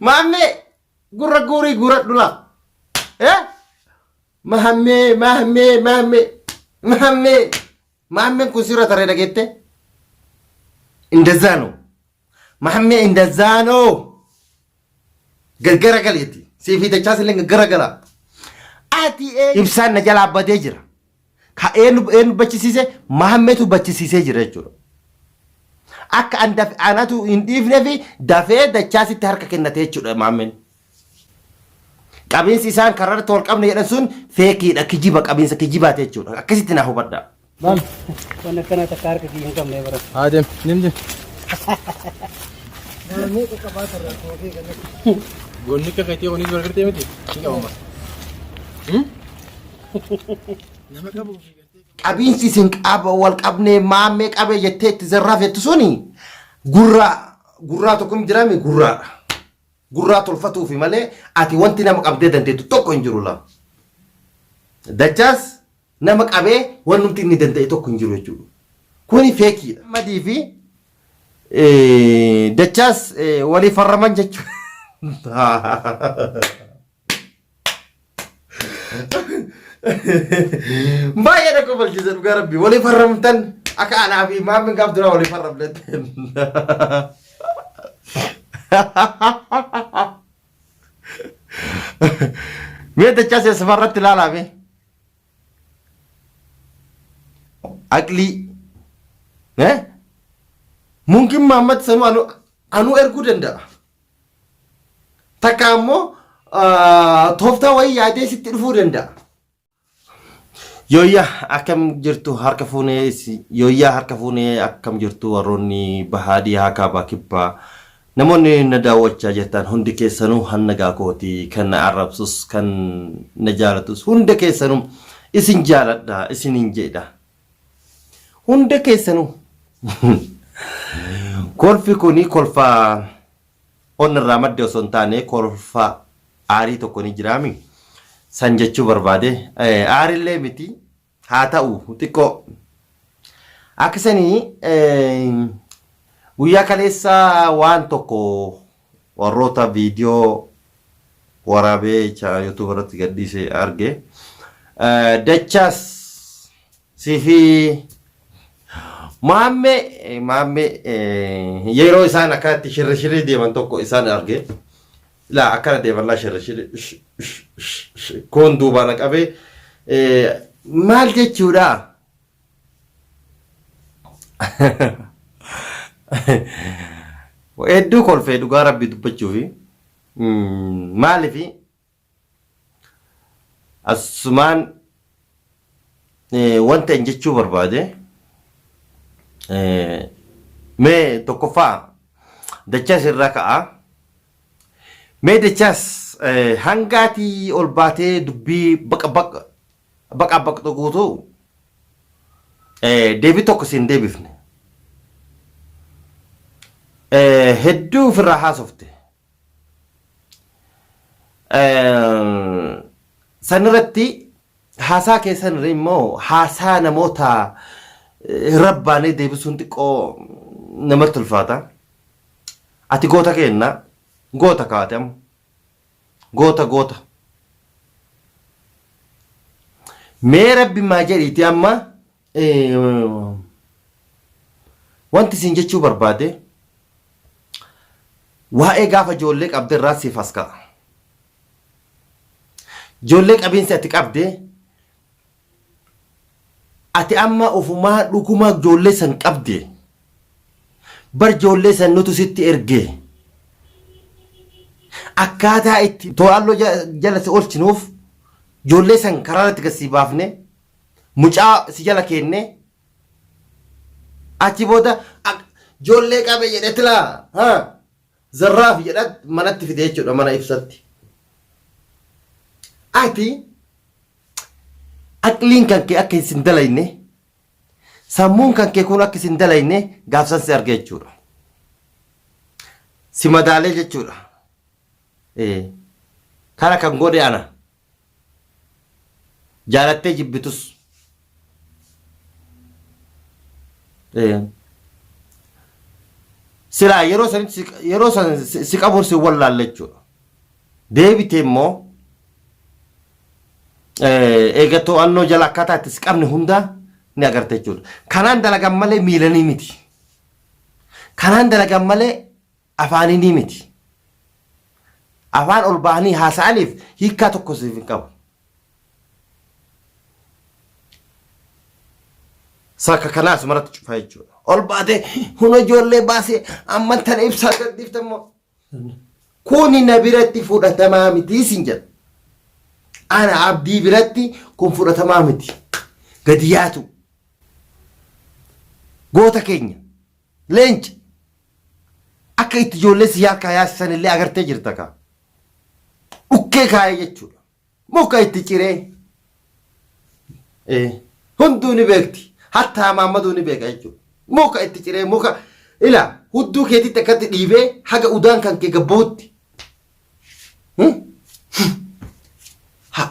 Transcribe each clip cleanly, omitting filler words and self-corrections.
Maammee gurra guurii guuradhu laa. Eh? Maammee maammee maammee maammee maammeen kun sirra taree dhageette? Indazaa ነው. Maammee indazaa ነው. Gargara galeeti. Siifii dachaas illee gargara gala. Ati ibsaan na jalaa badee jira. Ka eenyu eenyu bachisiise Mahammeetu bachisiisee jira jechuudha. Akka an daf anatu hin dhiifnee fi dafee dachaasitti harka kennate jechuudha Mahammeen. Qabiinsi isaan karaa irratti wal qabne jedhan sun feekiidha kijiba qabiinsa kijibaati jechuudha. Akkasitti naa hubadhaa. Maal? Waan akkanaa takka harka kiyya hin qabne bara. Haa deem, deem deem. Goonni akka keetii kunis gargartee miti. Ni qabama. Nama qabuuf. Qabiinsi isin qaba wal qabnee maammee qabee jettee itti zarraaf jettu suni gurraa gurraa tokko hin jiraame gurraadha. Gurraa tolfatuufi malee ati wanti nama qabdee dandeettu tokko hin jiru laa. Dachaas nama qabee wannumti inni danda'e tokko hin jiru jechuudha. Kuni feekiidha. Madii fi dachaas walii farraman jechuudha. Baay'ee na kofalchiisa dhugaa rabbi. Walii farramtan akka anaa fi maammin gaaf duraa walii farramne. Mee dachaa seessa irratti ilaalaa mee. Aqlii. Eh? Mumkin Mahammad sanuu anuu erguu danda'a. Takka ammoo tooftaa wayii yaadee sitti dhufuu danda'a. Yooyyaa akkam jirtu harka fuunee yooyyaa harka fuunee akkam jirtu warroonni bahaa dhihaa kaabaa kibbaa namoonni na daawwachaa jirtan hundi keessanuu hanna gaakooti kan na arrabsus kan na jaalatus hunda keessanuu isin jaaladha isiniin jedha. Hunda keessanuu kolfi kuni kolfa onna irraa madde osoo hin taane kolfa aarii tokko ni jiraami. San jechuu barbaade. Aarillee miti haa ta'u xiqqoo. Akkasanii guyyaa kaleessa waan tokko warroota viidiyoo waraabee YouTube irratti gadhiise arge. Dachaas sifi maammee maammee yeroo isaan akkanatti shirri shirrii deeman tokko isaan arge. Laa akkana deeman laa shirri shirri kun duubaan qabee maal jechuudha? Hedduu kolfee dhugaa rabbi dubbachuufi maalifi asumaan wanta hin jechuu barbaade mee tokkoffaa dachaas irraa ka'a. Mee dachaas hangaatii ol baatee dubbii baqa baqa baqa baqxu guutuu deebii tokko siin deebifne. Hedduu ofirraa haasofte. San irratti haasaa keessan irra immoo haasaa namoota irra baanee deebisuun xiqqoo namatti ulfaata. Ati goota keenna goota kaate amma. Goota goota. Mee rabbi maa jedhiiti amma wanti isin jechuu barbaade waa'ee gaafa ijoollee qabde irraa siif as ka'a. Ijoollee qabiinsi ati qabde ati amma ofumaa dhuguma ijoollee san qabde bar ijoollee san nutu sitti erge akkaataa itti to'annoo jala si oolchinuuf ijoollee san karaa irratti gad si baafne mucaa si jala keenne achi booda ijoollee qabe jedhe tilaa haa zarraaf jedha manatti fide jechuudha mana ibsatti. Ati aqliin kan kee akka isin dalayne sammuun kan kee kun akka isin dalayne gaafsan si arge jechuudha. Si madaalee jechuudha. Kana kan godhe ana. Jaalattee jibbitus. Silaa yeroo sanitti si- yeroo san si si qabuun si wallaalle jechuudha. Deebitee immoo eega to'annoo jala akkaataa itti si qabne hundaa ni agarta jechuudha. Kanaan dalagan malee miilanii miti. Kanaan dalagan malee afaaniinii miti. Afaan ol bahanii haasa'aniif hiikkaa tokko siif hin qabu. Sakka kanaa asumarratti cufa jechuudha. Ol baatee huna ijoollee baasee amman tana ibsaa gadhiifte immoo. Kuni na biratti fudhatamaa miti sin jedha. Ana abdii biratti kun fudhatamaa miti. Gadi yaatu. Goota keenya. Leenca. Akka itti ijoollee si harkaa yaasisan illee agartee jirta kaa. Dhukkee kaayee jechuudha. Muka itti ciree. Hunduu ni beekti. Hattaa Maammaduu ni beeka jechuudha. Muka itti ciree muka ila hudduu keetitti akkatti dhiibee haga udaan kan kee gabbahutti.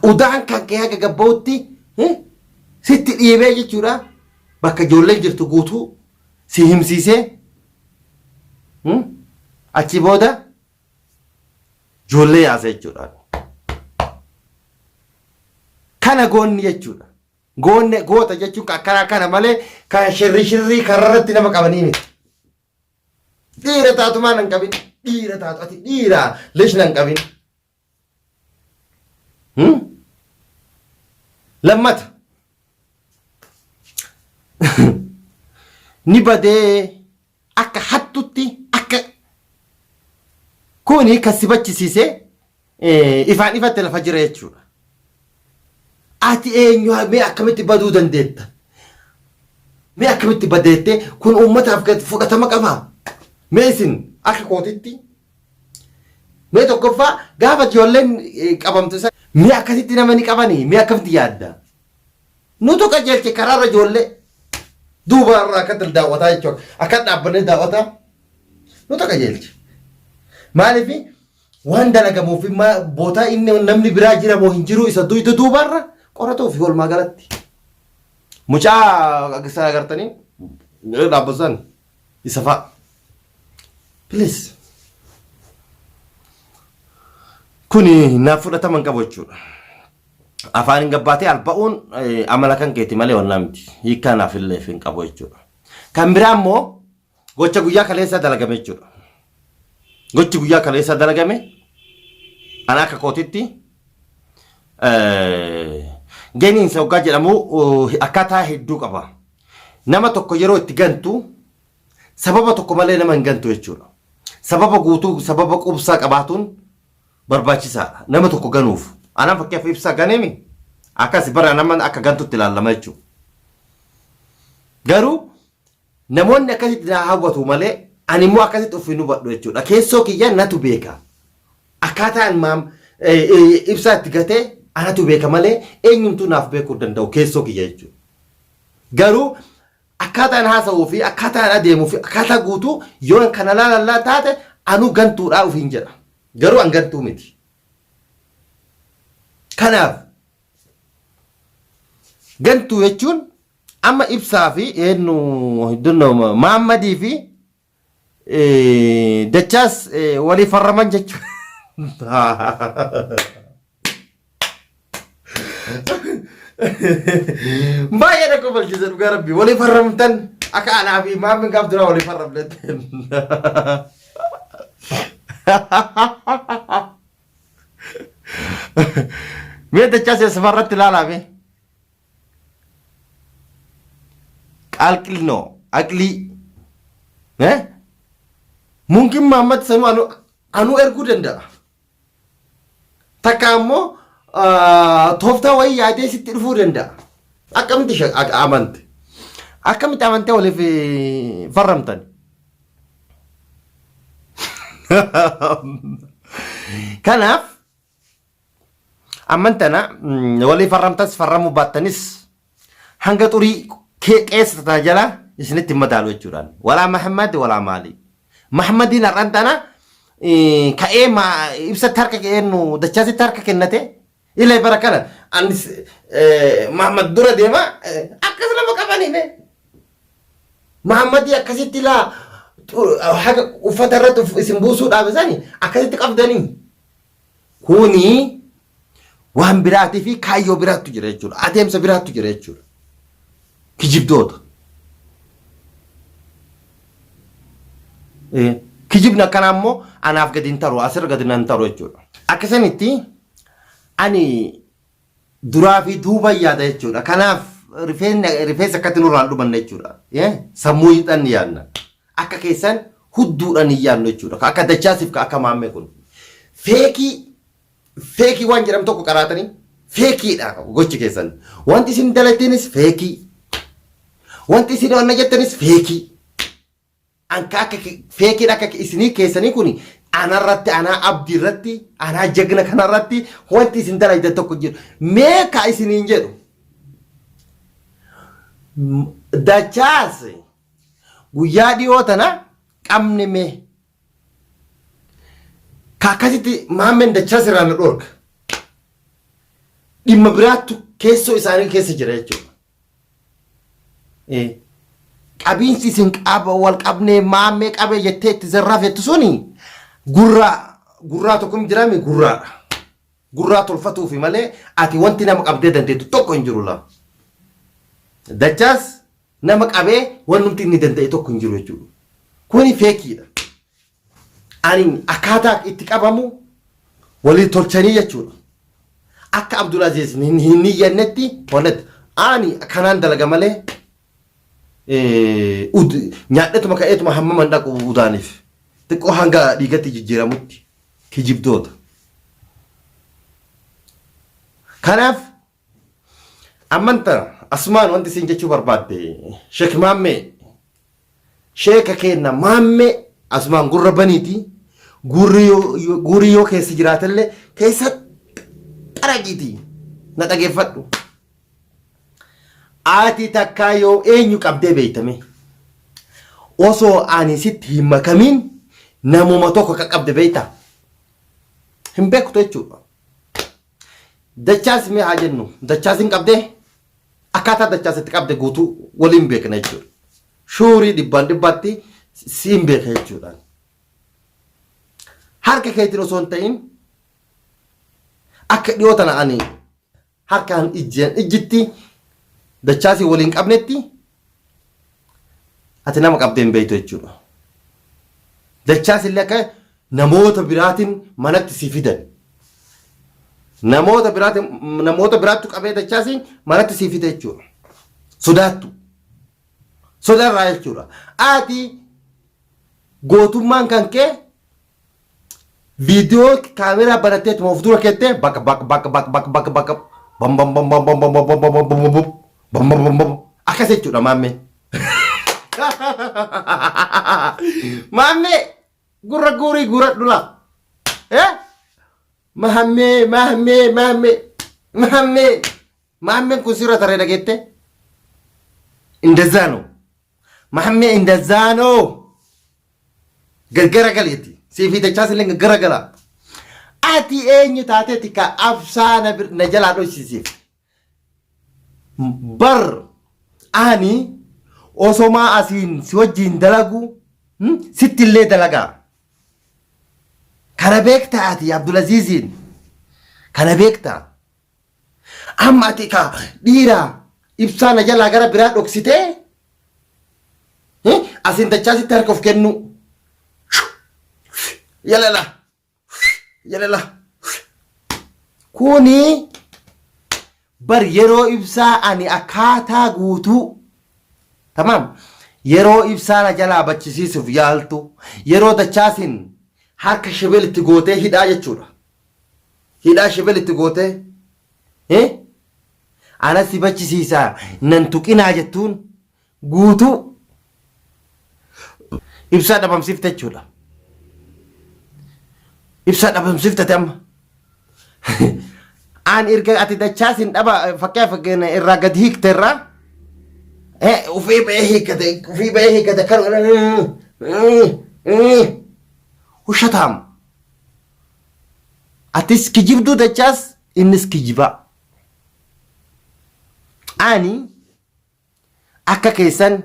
Udaan kan kee haga gabbahutti sitti dhiibee jechuudha. Bakka ijoolleen jirtu guutuu si himsiisee achi booda ijoollee yaasa jechuudha. Kana goonni jechuudha. Goonne goota jechuun kan akkanaa kana malee kan shirri shirrii kararratti nama qabanii miti. Dhiira taatu maal hin qabin? Dhiira taatu ati dhiira lish nan qabin. Lammata. Ni badee akka hattutti akka kuni kan si bachisiise ifaan ifatti lafa jira jechuudha. Ati eenyu mee akkamitti baduu dandeetta? Mee akkamitti badeette kun uummataaf gad fudhatama qabaa? Mee isin akka kootitti mee tokkoffaa gaafa ijoolleen qabamtu isa mee akkasitti nama ni qabanii mee akkamitti yaadda? Nutu qajeelche karaarra ijoollee duuba irraa akka daawwataa jechuudha. Akka dhaabbannee daawwataa nutu qajeelche. Maaliif waan dalagamuuf bootaa inni namni biraa jira moo hin jiru isa duyda duubarra qoratuuf walumaa galatti. Mucaa sana agartanii dhaabbatan isa fa'a. Please. Kuni naaf fudhatama hin qabu jechuudha. Afaaniin gabbaatee alba'uun amala kan keeti malee wannaa miti. Hiikkaa naaf illee hin qabu jechuudha. Kan biraa immoo gocha guyyaa kaleessaa dalagame jechuudha. Gochi guyyaa kaleessaa dalagame ana akka kootitti ganiinsa hoggaa jedhamu akkaataa hedduu qaba. Nama tokko yeroo itti gantu sababa tokko malee nama hin gantu jechuudha. Sababa guutuu sababa quubsaa qabaatuun barbaachisaadha. Nama tokko ganuuf. Anaan fakkeenyaaf ibsaa ganeemi akkas bara nama akka gantutti ilaallama jechuudha. Garuu namoonni akkasitti na hawwatu malee ani immoo akkasitti of hin hubadhu jechuudha. Keessoo kiyya natu beeka. Akkaataan maam ibsaa itti gatee anatu beeka malee eenyumtuu naaf beekuu danda'u keessoo kiyya jechuudha. Garuu akkaataan haasa'uu fi akkaataan adeemuu fi akkaataa guutuu yoo kana laalallaa taate anuu gantuudhaa ofiin jedha. Garuu an gantuu miti. Kanaaf gantuu jechuun amma ibsaa fi eenyu Mahammadii fi Dachaas walii farraman jechuudha. Baay'ee na kofalchiisa dhugaa rabbi walii farramtan akka anaa fi maammin gaaf duraa walii farramne. Mee dachaas eessafarratti ilaalaa mee? Qalqilnoo aqlii. Eh? Mumkin Mahammad sanuu anu anuu erguu danda'a. Takka ammoo tooftaa wayii yaadee sitti dhufuu danda'a. Akkamitti amante? Akkamitti amantee waliif farramtan? Kanaaf Amman tana walii farramtas farramuu baattanis hanga xurii qeessa tana jala isinitti hin madaalu jechuudhaan. Walaa Mahammad walaa maali. Mahammadiin har'an tana ka'ee ibsatti harka eenyu dachaasitti harka kennate illee bara kana anis Mahammad dura deema akkas nama qabanii mee. Mahammadii akkasitti laa Haga uffata irratti isin buusuu dhaabe sani akkasitti qabdanii. Kuni waan biraatii fi kaayyoo biraattu jira jechuudha. Adeemsa biraattu jira jechuudha. Kijibdoota. Kijibni akkanaa immoo anaaf gadi hin taru asirra gadi nan taru jechuudha. Akkasanitti ani duraa fi duuba yaada jechuudha. Kanaaf rifeensa akkatti nurraa hin dhumanne jechuudha. Sammuu hidhan yaadna. Akka keessan hudduudhaan hin yaadnu jechuudha. Akka dachaasiif ka akka maammee kun. Feekii feekii waan jedhamu tokko qaraatanii feekiidha gochi keessan. Wanti isin dalagdanis feekii. Wanti isin wanna jettanis feekii. Anka akka feekiin akka isinii keessanii kun anarratti anaa abdii irratti anaa jagna kanarratti wanti isin dalagdan tokko jiru. Mee ka isiniin jedhu. Dachaas guyyaa dhiyoo tana qabne mee. Ka akkasitti maammeen dachaas irraa na dhoorka. Dhimma biraattu keessoo isaanii keessa jira jechuudha. Qabiinsi isin qaba wal qabnee maammee qabee jettee itti zarrafettu suni gurraa gurraa tokko jiraame gurraadha. Gurraa tolfatuufi malee ati wanti nama qabdee dandeettu tokko hin jiru laa. Dachaas nama qabee wannumti inni danda'e tokko hin jiru jechuudha. Kuni feekiidha. Ani akkaataa itti qabamu walii tolchanii jechuudha. Akka Abdulaziz hin niyyannetti walatti ani kanaan dalaga malee nyaadhetuma ka'eetuma hammam hin dhaqu udaaniif xiqqoo hanga dhiigatti jijjiiramutti kijibdoota. Kanaaf Amman tana asumaan wanti isin jechuu barbaadde Sheek Maammee sheeka keenna Maammee asumaan gurra baniiti gurri yoo gurri yoo keessa jiraatellee keessa xaragiiti na dhageeffadhu. Ati takkaa yoo eenyu qabdee beeytame osoo ani sitti hin makamiin namuma tokko akka qabde beeyta hin beektu jechuudha. Dachaas mee haa jennu dachaas hin qabdee akkaataa dachaas itti qabde guutuu waliin beekna jechuudha. Shuurii dhibbaan dhibbaatti siin beeka jechuudha. Harka keetiin osoo hin ta'in akka dhiyoo tana ani harkaan ijjeen ijjitti dachaasii waliin qabnetti ati nama qabdee hin beektu jechuudha. Dachaas illee akka namoota biraatiin manatti si fidan. Namoota biraatiin namoota biraattu qabee dachaasiin manatti si fida jechuudha. Sodaattu. Sodaarraa jechuudha. Ati gootummaan kan kee viidiyoo kaameraa banatteetuma of dura keettee bakka bakka bakka bakka bakka bakka bakka bam bam bam bam bam bam bam bam bam bam bam bam bam bam bam bam akkas jechuudha maammee. Maammee gurra guurii guuradhu laa. Eh? Maammee maammee maammee maammee maammeen kun sirra taree dhageette? Indazaa ነው. Maammee indazaa ነው. Gaggara galeeti. Siifii dachaas illee gaggara gala. Ati eenyu taateeti ka absaa na bir- na jalaa dhoksisiif. Bar ani osomaa asiin si wajjiin dalagu sitti illee dalagaa. Kana beektaa ati Abdulaziiziin? Kana beektaa? Amma ati ka dhiira ibsaa na jalaa gara biraa dhoksitee asiin dachaasitti harka of kennuu. Yalala. Yalala. Kuni bar yeroo ibsaa ani akkaataa guutuu tamaam yeroo ibsaa na jalaa bachisiisuuf yaaltu yeroo dachaasiin harka shebel itti gootee hidhaa jechuudha. Hidhaa shebel itti gootee eh? ana si bachisiisaa nan tuqinaa jettuun guutuu ibsaa dhabamsiifte jechuudha. Ibsaa dhabamsiifte amma. Aan erga ati dachaas hin dhaba fakkeenyaaf irraa gad hiikte irraa ufii ba'ee hiikkate ufii ba'ee hiikkate kan ushataam. Atis kijibduu dachaas innis kijibaa. Ani akka keessan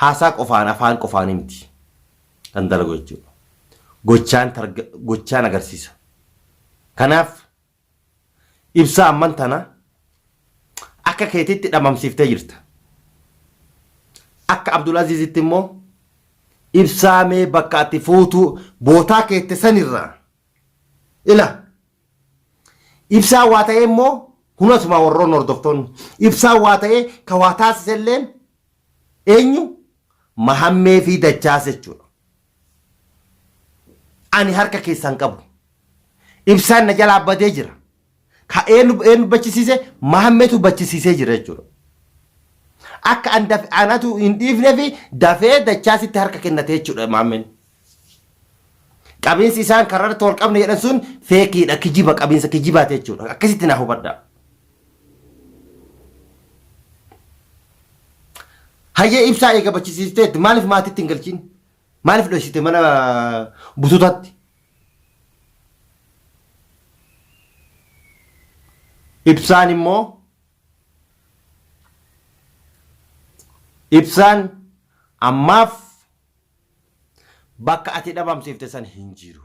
Haasaa qofaan afaan qofaanii miti kan dalagu jechuudha. Gochaan targa gochaan agarsiisa. Kanaaf ibsaa amman tana akka keetitti dhabamsiiftee jirta. Akka Abdulaziizitti immoo ibsaa mee bakka ati fuutuu bootaa keette sanirraa ila Ibsaan waa ta'ee immoo hunasuma warroon hordoftoonni ibsaan waa ta'ee ka waa taasise illeen eenyu mahammee fi dachaas jechuudha. Ani harka keessaan qabu. Ibsaan na jalaa badee jira. Ka eenyu eenyu bachisiise mahammeetu bachisiisee jira jechuudha. Akka an daf- anatu hin dhiifnee fi dafee dachaasitti harka kennate jechuudha mahammeen. Qabiinsi isaan karaa irratti wal qabne jedhan sun feekiidha, kijiba, qabiinsa kijibaati jechuudha. Akkasitti naa hubadhaa. Hayyee ibsaa eega bachisiifteetti maaliif maatitti hin galchiin? Maaliif dhoysite mana bututaatti? Ibsaan immoo ibsaan ammaaf Bakka ati dhabamsiifte san hin jiru.